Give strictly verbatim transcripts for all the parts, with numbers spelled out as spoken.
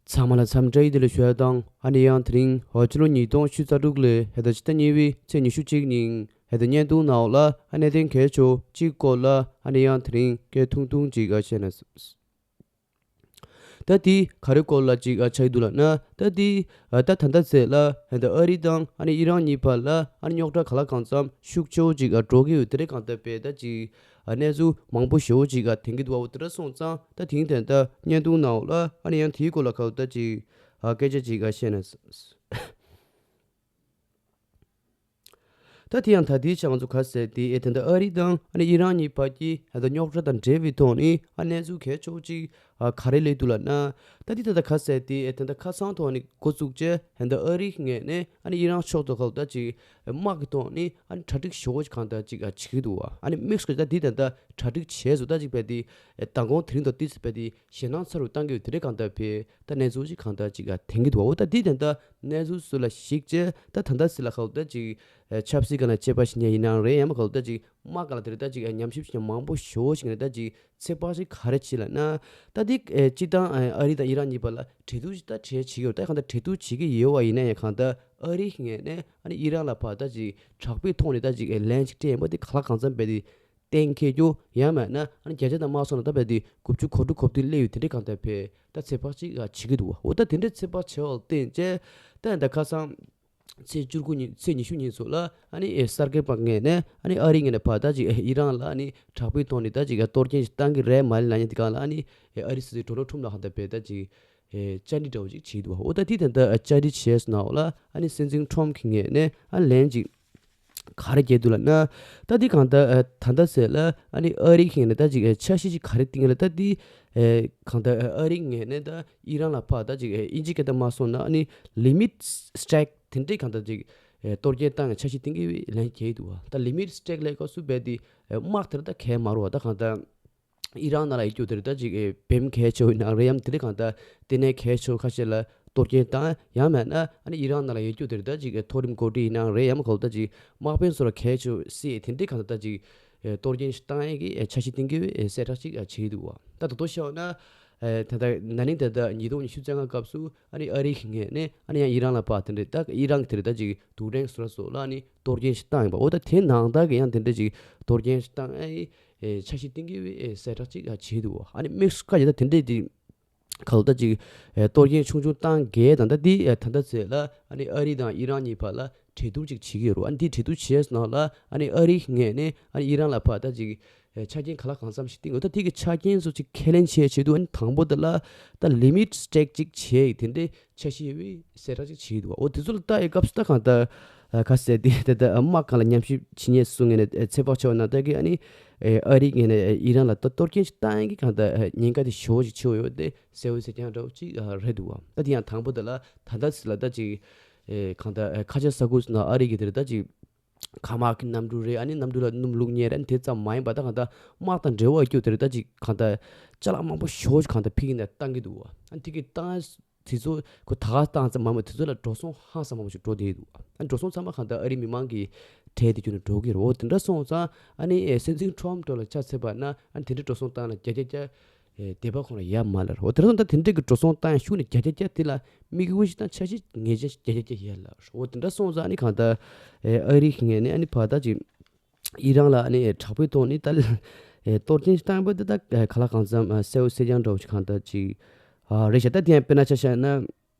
ཚང་མ་ལ་འཚམས་འདྲི་བདེ་ལེགས་ཞུ་ཡ་དང་། ཨ་ནི་ཡང་དེ་རིང་ཕྱི་ལོ་ཉིས་སྟོང་ཉི་ཤུ་རྩ་དྲུག་ལོའི་ཕྱི་ཟླ་གཉིས་པའི་ཚེས་ཉི་ཤུ་གཅིག་ཉིན་ཕྱི་ཟླ་བརྙན་ཐུང་ནང་ལ་ཨ་གནད་དོན་གལ་ཆེ་གཅིག་སྐོར་ལ་ཨ་ནི་ཡང་དེ་རིང་སྐད་ཐུང་ཐུང་ཅིག་ཨ་བཤད་ན། ད་དེ་ག་རེ་སྐོར་ལ་ཅིག་ཨ་ཆགས་ཀྱི་འདུག་ལབ་ན། ད་དེ་ཨ་ད་ད་ལྟ་ཚེ་ལ་ཨ་ད་ཨ་རི་དང་ཨ་ནི་ཨི་རན་གཉིས་བར་ལ་ཨ་ནི་རྙོག་དྲ་ག་ལ་གང་འཚམ་ཤུགས་ཆེ་ཅིག་ཨ་འགྲོ་གི་ཡོད། དེ་རེད། གང་ལྟར་བས་ད་ཅིག་ཨ་གནས་ཚུལ་མང་པོ་ཞེ་པོ་ཅིག་ཨ་ཐོན་གྱི་འདུག་བ། འོ་དེ་འདྲ་སོང་ཙང་ད་དེང་དེང་ད་བརྙན་ཐུང་ནང་ལ་ཨ་ནི་ཡང་དེའི་སྐོར་ལ་ཁ་ད་ཅིག་ཨ་སྐད་ཆ་ཅིག་ཨ་བཤད་ན། ད་དེ་ཡང་ད་དེའི་ཆ་ང་ཚོ་ག་ཟེར་དེ་ཨེ་ད་ལྟ་ཨ་རི་དང་ཨ་ནི་ཨི་རན་གཉིས་བར་གྱི་ཨ་ད་རྙོག་དྲ་དང་འབྲེལ་བའི་ཐོག་ནས་ཨ་གནས་ཚུལ་གལ་ཆེ་ཅིག་ཨ་ག་རེ་སླེབས་འདུག་ལབ་ན། ད་དེ་ད་ལྟ་ག་ཟེར་དེ་ཨེ་ད་ལྟ་ཁ་སང་ཐོག་ནས་འགོ་བཙུགས་བྱས་ཨེ་ད་ཨ་རིའི་ངོས་ནས་ཨ་ནི་ཨི་རན་ཕྱོགས་ཐོག་ཁ་ད་ཅིག་དམག་གི་ཐོག་ནས་ཨ་ནི་གྲ་སྒྲིག་ཞེ་པོ་ཅིག་གང་ལྟར་ཅིག་ཨ་བྱེད་ཀྱི་འདུག་བ། ཨ་ནི་དམིགས་སུ་ད་དེ་ད་ལྟ་གྲ་སྒྲིག་བྱས་སོང་། ད་ཅིག་བས་དེ་མདང་དགོང་དེ་རིང་དང་ཏོག་ཙམ་བས་དེ་ཞེད་སྣང་ཚ་རུ་བཏང་གི་ཡོད། དེ་འདྲའི་གང་ལྟར་བས་ད་གནས་ཚུལ་ཅིག་གང་ལྟར་ཅིག་ཨ་ཐོན་གྱི་འདུག་བ། འོ་ད་དེ་ད་ལྟ་གནས་ཚུལ་སུ་ལ་གཞིགས་བྱས་ད་ད་ལྟ་སི་ལ་ཁ་ད་ཅིག་ཆབ་སྲིད་སྒང་ལ་དཔྱད་པ་བྱེད་མཁན་ཡིན་ནའང་རེད། ཡང་མ་ཁ་ད་ཅིག་དམག་སྒང་ལ་དེ་རེད། ད་ཅིག་ཉམས་ཞིབ་བྱེད་མཁན་མང་པོ་ཞེ་པོ་ཞིག་ནས་ད་ཅིག་ཚོད་དཔག་ཅིག་ག་རེ་བྱེད་ལབ་ན། ད་དེ་སྤྱིར་བཏང་ཨ་རི་དང་ཨི་རན་གཉིས་བར་ལ་གྲོས་བསྡུར་ཅིག་ད་གྲོས་བྱེད་ཀྱི་ཡོད། ད་གང་ལྟར་གྲོས་བསྡུར་བྱེད་ཀྱི་ཡོད་པ་ཡིན་ན་ཡང་གང་ལྟར་ཨ་རིའི་ངོས་ནས་ཨ་ནི་ཨི་རན་ལ་ཕར་ད་ཅིག་དྲག་པོའི་ཐོག་ནས་ད་ཅིག་ལན་ཅིག་སྤྲད་ཡིན་པ་དེ་ག་ལ་གང་འཚམ་བས་དེ་གཏན་འཁེལ་རྒྱུ། ཡང་མིན་ན་ཨ་ནི་བརྒྱ་ཆ་དང་མ་སོང་ན་ད་བས་དེ་དགུ་བཅུ་གོ་དྲུག་གོ་བདུན་སླེབས་ཡོད། དེ་འདྲའི་གང་ལྟར་བས་ད་ཚོད་དཔག་ཅིག་ཨ་བྱེད་ཀྱི་འདུག་བ། འོ་ད་དེ་འདྲའི་ཚོད་དཔག་བྱས་པ་ལ་བརྟེན་བྱས་ད་ད་ཁ་སང་ཚེས་བཅུ་དགུ་ཉིན་ཚེས་ཉི་ཤུ་ཉིན་སོགས་ལ་ཨ་ནི་ཨེ་གསར་འགོད་པ་ངོས་ནས་ཨ་ནི་ཨ་རིའི་ངོས་ནས་ཕར་ད་ཅིག་ཨེ་ཨི་རན་ལ་ཨ་ནི་དྲག་པོའི་ཐོག་ནས་ད་ཅིག་ཨེ་གཏོར་སྐྱོན་ཞིག་བཏང་གི་རེད་མ་རེད་ལབ་མཁན་དེ་གང་ལ་ཨ་ནི་ཨེ་ཨ་རི་སྲིད་འཛིན་ཌོ་ནལ་ཊམ་ལ་གང་ལྟར་བས་ད་ཅིག་ཨེ་བཅར་འདྲི་འདྲ་བོ་ཅིག་བྱེད་འདུག་བ། འོ་ད་དེ་ད་ལྟ་ཨ་བཅར་འདྲི་བྱས་སོང་ན་འོ་ལ་ཨ་ནི་སྲིད་འཛིན་ཊམ་གྱི་ངོས་ནས་ཨ་ལན་ཅིག་ག་རེ་བརྒྱབ་འདུག་ལབ་ན། ད་འདི་གང་ལྟར་ཨ་ད་ལྟ་ཟེར་ལ་ཨ་ནི་ཨ་རིའི་ངོས་ནས་ད་ཅིག་ཨ་འཆར་གཞི་ཅིག་ག་རེ་བཏིང་ལ། ད་འདི་ཨ་གང་ལྟར་ཨ་ཨ་རིའི་ངོས་ནས་ད་ཨི་རན་ལ་ཕར་ད་ཅིག་ཨ་དབྱིན་ཇི་སྐད་དུ་མ་སོང་ན་ཨ་ནི་ལི་མིཊ་སི་ཊེག་དེ་འདྲའི་གང་ལྟར་ཅིག་ཨ་གཏོར་སྐྱོན་བཏང་ཡ་འཆར་གཞི་བཏིང་གི་ལན་བརྒྱབ་འདུག་བ། ད་ལི་མིཊ་སི་ཊེག་ལབ་སྐབས་སུ་བས་འདི་ཨ་དམག་དེ་ད་གས་མ་རེད་བ། ད་གང་ལྟར་ཨི་རན་ནང་ལ་ཡོད་རྒྱུ་དེ་རེད། ད་ཅིག་ཨེ་བེམ་གལ་ཆེ་བོ་ཡིན་ནའང་རེད། ཡང་དེ་རིང་གང་ལྟར་ལྟེ་གནས་གལ་ཆེ་བོ་ཁ་ཤས་ལ་གཏོར་སྐྱོན་བཏང་། ཡང་མིན་ན་ཨ་ནི་ཨི་རན་ནང་ལ་ཡོད་རྒྱུ་དེ་རེད། ད་ཅིག་ཨེ་མཐོ་རིམ་འགོ་ཁྲིད་ཡིན་ནའང་རེད། ཡང་མིན་གང་ལྟར་ད་ཅིག་དམག་དཔོན་ཚོ་ལ་གལ་ཆེ་བོ་སྲིད་དེ་འདྲའི་གང་ལྟར་ད་ཅིག་ཨེ་གཏོར་སྐྱོན་ཞིག་བཏང་ཡས་ཀྱི་ཨེ་འཆར་གཞི་བཏིང་གི་ཨེ་གསལ་བསྒྲགས་ཅིག་ཨེ་བྱེད་ཀྱི་འདུག་བ། ད་ད་ལྟ་བཤད་ན་ཨེ་ད་ལྟ་ན་ནིང་ད་ལྟ་ཉིས་སྟོང་ཉི་ཤུ་རྩ་ལྔ་སྐབས་སུ་ཨ་ནི་ཨ་རིའི་ངོས་ནས་ཨ་ནི་ཡང་ཨི་རན་ལ་ཕར་དེ་འདྲའི་ད་ཨི་རན་གྱི་དེ་རེད། ད་ཅིག་རྡུལ་ཕྲན་སོ་སོ་ལ་ཨ་ནི་གཏོར་སྐྱོན་ཞིག་བཏང་ཡིན་པ། འོ་ད་དེ་ནང་ལྟར་གྱི་ཡང་དེ་འདྲ་ཅིག་གཏོར་སྐྱོན་ཞིག་བཏང་ཨེ། ཨེ་འཆར་གཞི་བཏིང་གི་ཡོད་པའི་ཨེ་གསལ་བསྒྲགས་ཅིག་ཨ་བྱས་འདུག་བ། ཨ་ནི་དམིགས་སུ་བཀར་ཡོད་ད་དེ་འདྲས་ཅིག་ག་ལ་ད་ཅིག་ཨེ་གཏོར་སྐྱོན་ཆུང་ཆུང་བཏང་གས་དང་ད་འདི་ཨེ་ད་ལྟ་ཚེ་ལ་ཨ་ནི་ཨ་རི་དང་ཨི་རན་གཉིས་བར་ལ་གྲོས་བསྡུར་ཅིག་བྱེད་ཀྱི་ཡོད་རེད་བ། ཨ་ནི་དེ་གྲོས་བསྡུར་བྱས་སོང་ན་ལ་ཨ་ནི་ཨ་རིའི་ངོས་ནས་ཨ་ནི་ཨི་རན་ལ་ཕར་ད་ཅིག་ཨེ་ཆ་རྐྱེན་ག་ལ་གང་འཚམ་ཞིག་བཏིང་ཡོད། ད་དེ་གི་ཆ་རྐྱེན་ཚོ་ཅིག་ཁས་ལེན་བྱས་བྱས་འདུག་ཨ་ནི་དང་པོ་དེ་ལ་ད་ལི་མིཊ་སི་ཊེག་ཅིག་བྱས་ཡིན་དེ་འདྲས་འཆར་གཞི་ཡོད་པའི་གསལ་བསྒྲགས་ཅིག་བྱས་འདུག་བ། འོ་དེ་ཚོ་ལ་ལྟ་ཡི་སྐབས་སུ་ད་གང་ལྟར་ཨ་ག་ཟེར་དེ་ད་ལྟ་དམག་སྒང་ལ་ཉམས་ཞིབ་བྱེད་མཁན་སུ་ངོས་ནས་ཨེ་ཚོད་དཔག་བྱས་པ་ན་ད་གི་ཨ་ནི་ཨེ་ཨ་རིའི་ངོས་ནས་ཨེ་ཨི་རན་ལ་ད་གཏོར་སྐྱོན་ཞིག་བཏང་ཡས་ཀྱི་གང་ལྟར་ཨེ་ཉེན་ཁ་དེ་ཞེ་པོ་ཅིག་ཆེ་བོ་ཡོད་དེ་གསལ་པོ་གསལ་རྐྱང་འདྲ་བོ་ཅིག་ཨ་རེད་འདུག་བ། ད་དེ་ཡང་དང་པོ་དེ་ལ་ད་ལྟ་ཚེ་ལ་ད་ཅིག་ཨེ་གང་ལྟར་ཨེ་ཁ་ཆེ་ས་ཁུལ་སོགས་ནང་ཨ་རི་གི་དེ་རེད། ད་ཅིག་མཁའ་དམག་གི་གནམ་གྲུ་རེད། ཨ་ནི་གནམ་གྲུ་ལ་སྣུམ་བླུགས་མཁན་རེད། ཨ་ནི་དེ་ཙམ་མ་ཡིན་པ་ད་གང་ལྟར་དམག་དང་འབྲེལ་བ་ཡོད་རྒྱུ་དེ་རེད། ད་ཅིག་གང་ལྟར་ཅ་ལག་མང་པོ་ཞེ་པོ་ཅིག་གང་ལྟར་ཕ་གི་ནས་བཏང་གི་འདུག་བ། ཨ་ནི་དེ་གི་བཏང་དེ་ཚོ་ཁོ་ད་ག་བཏང་ཙམ་མ་མོ་དེ་ཚོ་ལ་འགྲོ་སོང་ཧང་སང་མང་པོ་ཞིག་འགྲོ་བསྡད་འདུག་ཨ་འགྲོ་སོང་ཚང་མ་གང་ལྟར་ཨ་རི་མི་མང་གི་གྲས་དེ་བརྒྱུད་ནས་འགྲོ་གི་རེད། འོ་དེ་འདྲ་སོང་ཙང་ཨ་ནི་ཨེ་སྲིད་འཛིན་ཊམ་ཕྲོ་ལ་ཆ་མཚོན་པ་ན་ཨ་ནི་དེ་འདྲ་འགྲོ་སོང་བཏང་ན་བརྒྱ་ཆ་བརྒྱ་ཨེ་དད་པ་ཁོང་ལ་ཡ་མ་ལ་རེད། འོ་དེ་འདྲ་སོང་ཙང་དེ་འདྲ་གི་འགྲོ་སོང་བཏང་ཡ་ཤུགས་ནས་བརྒྱ་ཆ་བརྒྱ་དེ་ལ་དམིགས་ཡུལ་ཞིག་དང་འཆར་གཞི་ངེས་ཅན་ཞིག་བརྒྱ་ཆ་བརྒྱ་ཡ་ལ་རེད། འོ་དེ་འདྲ་སོང་ཙང་ཨ་ནི་གང་ལྟར་ཨེ་ཨ་རི་གི་ངོས་ནས་ཨ་ནི་ཕར་ད་ཅིག་ཨི་རན་ལ་ཨ་ནི་དྲག་པོའི་ཐོག་ནས་ད་ཨེ་གཏོར་སྐྱོན་ཞིག་བཏང་པ་དེ་ད་ཨེ་ག་ལ་གང་འཚམ་ཨ་གསལ་པོ་གསལ་རྐྱང་འདྲ་བོ་ཞིག་གང་ལྟར་ཅིག་ཨ་རེད་ཤག་ད་དེ་ཡང་དཔེར་ན་ཆ་བཞག་ན་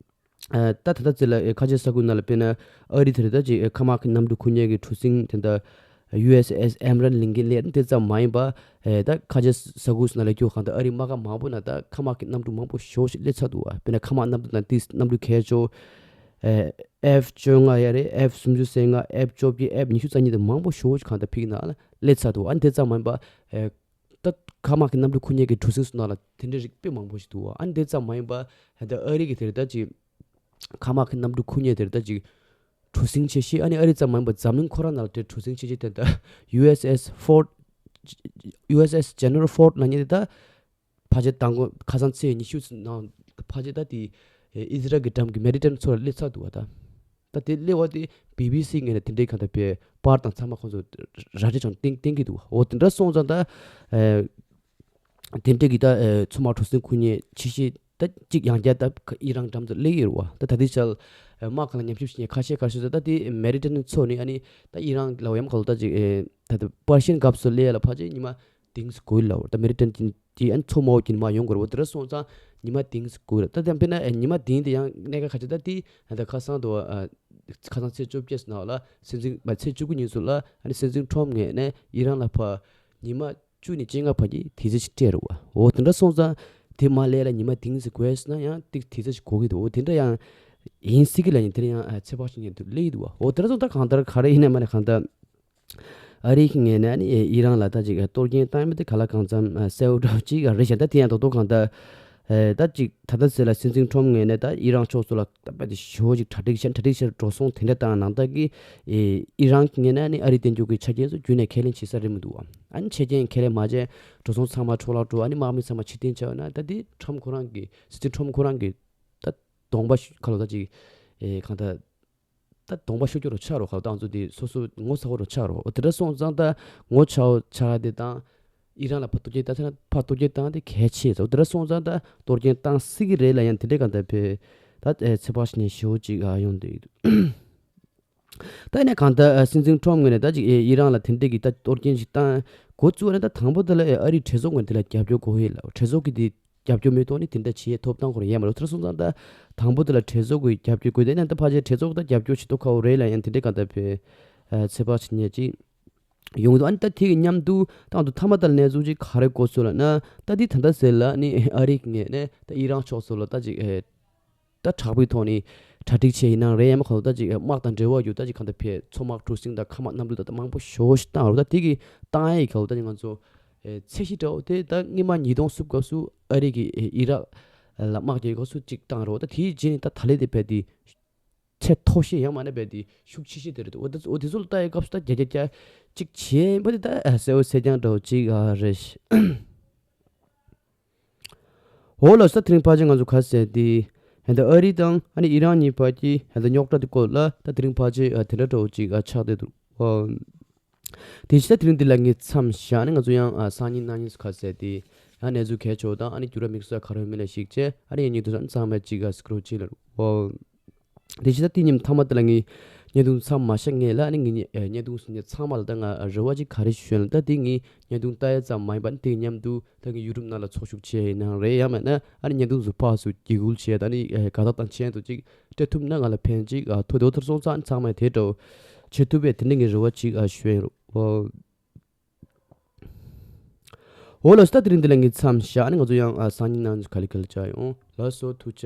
ཨ་ད་ད་ལྟ་ཚེ་ལ་ཨེ་ཁ་ཆེ་ས་ཁུལ་ནང་ལ་དཔེར་ན་ཨ་རི་དེ་རེད། ད་ཅིག་ཨེ་མཁའ་དམག་གི་གནམ་གྲུ་འཁུར་མཁན་གྱི་གྲུ་གཟིངས་དེ་འདྲ་ཡུ་ཨེས་ཨེས་ཨེམ་རན་ལིང་གིན་ལས་དེ་ཙམ་མ་ཡིན་པ་ཨེ་ད་ཁ་ཆེ་ས་ཁུལ་ནང་ལ་སྐྱོད་གང་ལྟར་ཨ་རི་དམག་སྒར་མང་པོ་ནང་ད་མཁའ་དམག་གི་གནམ་གྲུ་མང་པོ་ཞེ་པོ་ཞིག་སླེབས་ཚར་འདུག་བ། དཔེར་ན་མཁའ་དམག་གནམ་གྲུ་དང་དེའི་གནམ་གྲུ་གལ་ཆེ་ཤོས་ཨེ་ཨེཕ་བཅོ་ལྔ་ཡ་རེད། ཨེཕ་སུམ་ཅུ་སོ་ལྔ་ཨེཕ་བཅོ་བརྒྱད་ཨེཕ་ཉི་ཤུ་རྩ་གཉིས་དང་མང་པོ་ཞེ་པོ་ཞིག་གང་ལྟར་ཕ་གི་ནང་ལ་སླེབས་ཚར་འདུག་ཨ་ནི་དེ་ཙམ་མ་ཡིན་པ་ཨེ་ད་མཁའ་དམག་གི་གནམ་གྲུ་འཁུར་མཁན་གྱི་གྲུ་གཟིངས་སོགས་ནང་ལ་དེ་འདྲའི་རིགས་དཔེ་མང་པོ་ཞིག་འདུག་ཨ་ནི་དེ་ཙམ་མ་ཡིན་པ་ཨེ་ད་ཨ་རི་གི་དེ་རེད། ད་ཅིག་མཁའ་དམག་གི་གནམ་གྲུ་འཁུར་མཁན་དེར་ད་ཅིག་གྲུ་གཟིངས་ཆེ་ཤོས་ཨ་ནི་ཨ་རི་ཙམ་མ་ཡིན་པར་འཛམ་གླིང་ཁོ་རང་ནང་ལ་དེ་གྲུ་གཟིངས་ཆེ་ཤོས་དེ་ད་ཡུ་ཨེས་ཨེས་ཕོར་ཌི་ཡུ་ཨེས་ཨེས་ཇེ་ནེ་རལ་ཕོར་ཌི་ལབ་མཁན་དེ་ད་ཕལ་ཆེར་མདང་དགོང་ཁ་སང་ཚེས་ཉི་ཤུ་ནང་ཕལ་ཆེར་ད་དེ་ཨི་ཟི་རལ་གྱི་འགྲམ་གྱི་མེ་ཌི་ཊེ་རེ་ནི་ཡན་མཚོ་ལ་སླེབས་ཚར་འདུག་བ། ད་ད་དེ་སླེབས་པ་དེ་བི་བི་སི་ངོས་ནས་དེ་འདྲའི་གང་ལྟར་པའི་པར་དང་ཚང་མ་ཁོང་ཚོ་ར་སྤྲོད་ཀྱང་བཏང་བཏང་གི་འདུག་བ། འོ་དེ་འདྲ་སོང་ཙང་ད་ཨེ་དེ་འདྲ་གི་ད་ཨེ་མཚོ་དམག་གྲུ་གཟིངས་འཁུར་མཁན་ཆེ་ཤོས་ ད་གཅིག་ཡང་བསྐྱར་ད་ཨི་རན་འགྲམ་དུ་སླེབས་ཡོད་རེད་བ། ད་ད་ལྟའི་ཆར་དམག་ཁ་ལ་ཉམས་ཞིབ་བྱེད་མཁན་ཁ་ཤས་ཁ་ཤས་ད་དེ་མེ་ཌི་ཊེ་རེ་ནི་ཡན་མཚོ་ནས་ཨ་ནི་ད་ཨི་རན་ལ་ཡང་ག་ལ་ད་ཅིག་ད་ད་པར་ཤིན་འགབ་སུ་སླེབས་ལ་ཕལ་ཆེར་ཉི་མ་དེང་སུ་དགོས་ལ་བ། ད་མེ་ཌི་ཊེ་རེ་ནི་ཡན་མཚོ་མོ་གི་ཉི་མ་ཡོང་དགོས་རེད་བ། དེ་འདྲ་སོང་ཙང་ཉི་མ་དེང་སུ་དགོས་རེད། ད་དེ་དཔེར་ན་ཉི་མ་དེང་དེ་ཡང་གནད་འགག་ཁ་ཆེ། ད་དེ་ད་ཁ་སང་དུ་ཁ་སང་ཚེས་བཅོ་བརྒྱད་སུ་ནང་ལ་སྲིད་འཛིན་མ་ཚེས་བཅུ་དགུ་ཉིན་སུ་ལ་ཨ་ནི་སྲིད་འཛིན་ཁྲོམ་ངོས་ནས་ཨི་རན་ལ་ཕ་ཉི་མ་བཅུ་ནས་བཅོ་ལྔ་བར་གྱི་དུས་ཚོད་ཅིག་སྤྲད་རེད་བ། འོ་དེ་འདྲ་སོང་ཙང་དེ་མ་སླེབས་ལ་ཉི་མ་དེང་ཟིག་དགོས་ན་ཡང་ཏིག་དུས་ཚོད་ཅིག་དགོས་ཀྱི་འདུག་འོ་དེ་འདྲ་ཡང་ཡིན་སྲིད་ཀྱི་ལ་ཡིན། དེ་འདྲ་ཡང་ཨ་ཚེ་དཔག་ཤིང་ཉན་དུ་སླེབས་ཀྱི་འདུག་བ། འོ་དེ་འདྲ་སོང་ཙང་གང་ལྟར་ག་རེ་ཡིན་ན་མ་ན་གང་ལྟར་ཨ་རི་གི་ངོས་ནས་ནི་ཨི་རན་ལ་ད་ཅིག་གཏོར་སྐྱོན་བཏང་མི་དེ་ག་ལ་གང་འཚམ་གསལ་བོ་འདྲ་ཅིག་རེད་ཤག་ད་དེ་ཡང་རྡོག་རྡོག་གང་ལྟར་ད་ཅིག་ད་ལྟ་ཟེར་ལ་སྲིད་འཛིན་ཁྲོམ་ངོས་ནས་ད་ཨི་རན་ཕྱོགས་སུ་ལ་ད་པ་དེ་ཞོ་ཅིག་གྲ་སྒྲིག་བྱས། གྲ་སྒྲིག་བྱས་འགྲོ་སོང་དེ་འདྲ་དང་ནང་ལྟར་གྱི་ཨི་རན་གྱི་ངོས་ནས་ནི་ཨ་རིའི་བསྟན་འགྱུར་གྱི་ཆ་རྐྱེན་སུ་རྒྱུན་ནས་ཁས་ལེན་བྱེད་ས་རེད་མི་འདུག་བ། ཨ་ནི་ཆ་རྐྱེན་ཁས་ལེན་མ་བྱས་འགྲོ་སོང་ཚང་མ་འཕྲོ་བརླག་འགྲོ། ཨ་ནི་དམག་མི་ཚང་མ་ཕྱིར་འཐེན་བྱས་ན་ད་དེ་ཁྲོམ་ཁོ་རང་གི་སྲིད་འཛིན་ཁྲོམ་ཁོ་རང་གི་ད་གདོང་པ་ཁ་ལོ་ད་ཅིག་གང་ལྟར། ད་གདོང་པ་ཤོར་རྒྱུ་རུ་ཆགས་རོགས། ཁ་ལོ་ད་ང་ཚོ་དེ་སོ་སོ་ངོ་ཚ་བོ་རུ་ཆགས་རོགས། འོ་དེ་འདྲ་སོང་ཙང་ད་ངོ་ཚ་བོ་ཆགས་དེ་དང་ཨི་རན་ལ་ཕར་གཏོར་སྐྱོན་བཏང་ཚེ་ན་ཕར་གཏོར་སྐྱོན་བཏང་དེ་གལ་ཆེ་ཟེར། འོ་དེ་འདྲ་སོང་ཙང་ད་གཏོར་སྐྱོན་བཏང་སྲིད་ཀྱི་རེད་ལ་ཡང་དེ་འདྲའི་གང་ལྟར་བས་ད་ཚེ་དཔག་ཤིང་ཉན་ཞེ་པོ་ཅིག་ཨ་ཡོང་དེ། ད་ནས་གང་ལྟར་སྲིད་འཛིན་ཁྲོམ་ངོས་ནས་ད་ཅིག་ཨི་རན་ལ་དེ་འདྲའི་གི་ད་གཏོར་སྐྱོན་ཞིག་བཏང་འགོ་བཙུགས་ན་ད་དང་པོ་དེ་ལ་ཨ་རིའི་གྲོས་ཚོགས་ངོས་དེ་ལ་རྒྱབ་སྐྱོར་དགོས་ཡོད་ལ། གྲོས་ཚོགས་ཀྱི་དེ་རྒྱབ་སྐྱོར་མེད་ཐོག་ནས་དེ་འདྲ་བྱེད་ཐོབ་ཐང་ཁོ་རང་ཡོད་མ་རེད། དེ་འདྲ་སོང་ཙང་ད་དང་པོ་དེ་ལ་གྲོས་ཚོགས་ཀྱི་རྒྱབ་སྐྱོར་དགོས། དེ་ནས་ད་ཕལ་ཆེར་གྲོས་ཚོགས་ད་རྒྱབ་སྐྱོར་བྱེད་ཐུབ་ཁག་པོ་རེད་ལ་ཡང་དེ་འདྲའི་གང་ལྟར་བས་ཚེ་དཔག་ཤིང་ཉན་ཅིག་ཡོང་འདུག་ཨ་ནི་ད་དེ་གི་མཉམ་དུ་ད་ང་ཚོ་མཐའ་མ་ད་ལ་གནས་ཚུལ་ཅིག་ག་རེ་གོ་ཚོད་ལ་ན། ད་དེ་ད་ལྟ་ཟེར་ལ་ནི་ཨ་རི་གི་ངོས་ནས་ད་ཨི་རན་ཕྱོགས་སུ་ལ་ད་ཅིག་ད་དྲག་པོའི་ཐོག་ནས་གྲ་སྒྲིག་བྱས་ཡིན་ནའང་རེད། ཡང་མ་གང་ལྟར་ཅིག་དམག་དང་འབྲེལ་བ་ཡོད་ད་ཅིག་གང་ལྟར་བས་མཚོ་དམག་གྲུ་གཟིངས་དང་མཁའ་དམག་གནམ་གྲུ་ད་ལྟ་མང་པོ་ཞེ་པོ་ཞིག་བཏང་རོགས། ད་དེ་གི་བཏང་ཡས་གལ་ད་ཅིག་ང་ཚོ་ཚད་གཞི་འདྲ་བོ་དེ་ད་སྔོན་མ་ཉིས་སྟོང་གསུམ་སྐབས་སུ་ཨ་རི་གི་ཨི་རག་ལ་དམག་རྒྱག་སྐབས་སུ་ཅིག་བཏང་རོགས། ད་དེའི་རྗེས་ནས་ད་ད་ལས་དེ་བས་དེ་ཚད་མཐོ་ཤོས་ཡང་མ་ན་བས་དེ་ཤུགས་ཆེ་ཤོས་དེ་རེད་འདུག་འོ་ད་འོ་དེ་ཚོ་ལ་ལྟ་ཡས་སྐབས་སུ་ད་བརྒྱ་ཆ་བརྒྱ་ཅིག་བྱས་པ་དེ་ད་གསལ་བོ་གསལ་རྐྱང་འདྲ་བོ་ཅིག་ཨ་རེད། འོ་ལགས་སོ། ད་དེ་རིང་ཕལ་ཆེར་ང་ཚོ་ག་ཟེར་དེ་ཧན་ད་ཨ་རི་དང་ཨ་ནི་ཨི་རན་གཉིས་བར་གྱི་ཧན་ད་རྙོག་དྲ་དེ་སྐོར་ལ་ད་དེ་རིང་ཕལ་ཆེར་ཨ་དེ་འདྲ་འདྲ་བོ་ཅིག་ཨ་ཆགས་བསྡད་འདུག་ཨ་དེ་བཞིན་ད་དེ་རིང་འདི་ལ་ངས་མཚམས་བཞག་ནས་ང་ཚོ་ཡང་ཨ་སང་ཉིན་གནངས་ཉིན་སུ་ག་ཟེར་དེ་ཡང་གནས་ཚུལ་གལ་ཆེ་བ་དང་ཨ་ནི་འགྱུར་བ་དམིགས་བསལ་ག་རེ་ཡོད་མེད་ལ་གཞིགས་བྱས་ཨ་ནི་ཡང་ཉིན་ཐོ་ཚང་མ་ཅིག་ཨ་སི་ཀྲོལ་བྱེད་ལ་རུ། ཨ་དེ་བཞིན་ད་དེ་ཉིན་མཐའ་མ་དེ་ལ་ངས་བརྙན་ཐུང་མཚམས་མ་བཞག་ངེས་ལ་ཨ་ནི་ངས་བརྙན་ཐུང་སུ་ཉིན་ཚང་མ་ལ་ད་ང་རེ་བ་ཅིག་ག་རེ་ཞུ་ཡོད་ལ། ད་དེ་ངས་བརྙན་ཐུང་ལྟ་ཡ་ཙམ་མ་ཡིན་པ་ནི་དེ་མཉམ་དུ་ད་ངས་ཡུ་ཊུབ་ནང་ལ་ཚོགས་ཞུགས་བྱས་ཡིན་ནའང་རེད། ཡང་མེད་ན་ཨ་ནི་བརྙན་ཐུང་ཚོ་ཕར་ཚུར་འགྱིག་འགུལ་བྱས་ད་ནི་དགའ་རྟགས་དང་མཆན་དུ་ཅིག་སྤྲད་ཐུབ་ན་ང་ལ་ཕན་ཅིག་ཨ་ཐོག་དེ་འོ་ཐར་སོང་ཙང་ཚང་མས་དེ་འདྲ་བོ་བྱེད་ཐུབ་པས་དེ་འདྲ་ངས་རེ་བ་ཅིག་ཨ་ཞུ་ཡིན་རོགས། འོ་ལགས་སོ། ད་དེ་རིང་འདི་ལ་ངས་མཚམས་བཞག་ཨ་ནི་ང་ཚོ་ཡང་ཨ་སང་ཉིན་གནངས་ཉིན་ག་ལེ་ག་ལེ་བཅར་ཡོང་། ལགས་སོ། ཐུགས་རྗེ་ཆེ།